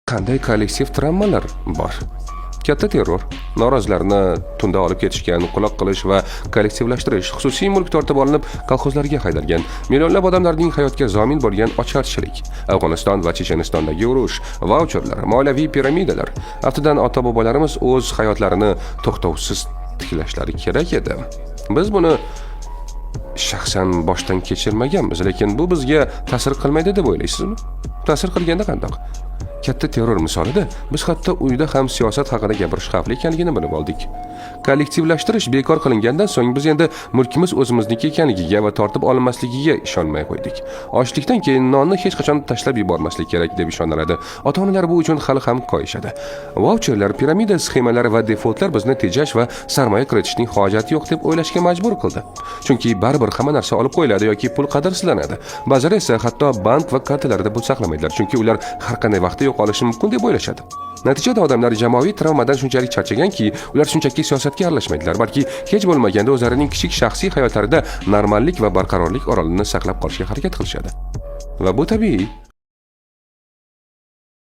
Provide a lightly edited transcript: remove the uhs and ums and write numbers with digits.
Qanday kollektiv travmalar bor? Katta terror, norozilarni tunda olib ketishgan, quloq qilish va kollektivlashtirish, xususiy mulk tortib olinib, kolxozlarga haydalgan, millionlab odamlarning hayotga zomin bo'lgan ocharchilik, Afg'oniston va Chechenistondagi urush, vaucherlar, moliyaviy piramidalar. Aftidan, ota-bobolarimiz o'z hayotlarini to'xtovsiz tiklashlari kerak edi. Biz buni shaxsan boshdan kechirmaganmiz, lekin bu bizga ta'sir qilmaydi deb o'ylaysizmi? Ta'sir qilganda qandoq? Katta terror misolida biz hatto uyda ham siyosat haqida gapirish xavfli ekanligini bilib oldik. Kollektivlashtirish bekor qilingandan so'ng biz endi mulkimiz o'zimizniki ekanligiga va tortib olinmasligiga ishonmay qo'ydik. Ochlikdan keyin nonni hech qachon tashlab yubormaslik kerak deb ishoniladi. Ota-onalar bu uchun hali ham koyishadi. Vaucherlar, piramida sxemalari va defoltlar bizni tejash va sarmoya kiritishning hojati yo'q deb o'ylashga majbur qildi. Chunki baribir hamma narsa olib qo'yiladi yoki pul qadrsizlanadi. Ba'zilari esa hatto bank va kartalarida pul saqlamaydilar, chunki ular har qanday vaqtda yo'qolishi mumkin deb o'ylashadi. Natijada odamlar jamoaviy travmadan shunchalik charchaganki, ular shunchaki siyosatga aralashmaydilar, balki hech bo'lmaganda o'zlarining kichik shaxsiy hayotlarida normallik va barqarorlik orolini saqlab qolishga harakat qilishadi. Va bu tabiiy.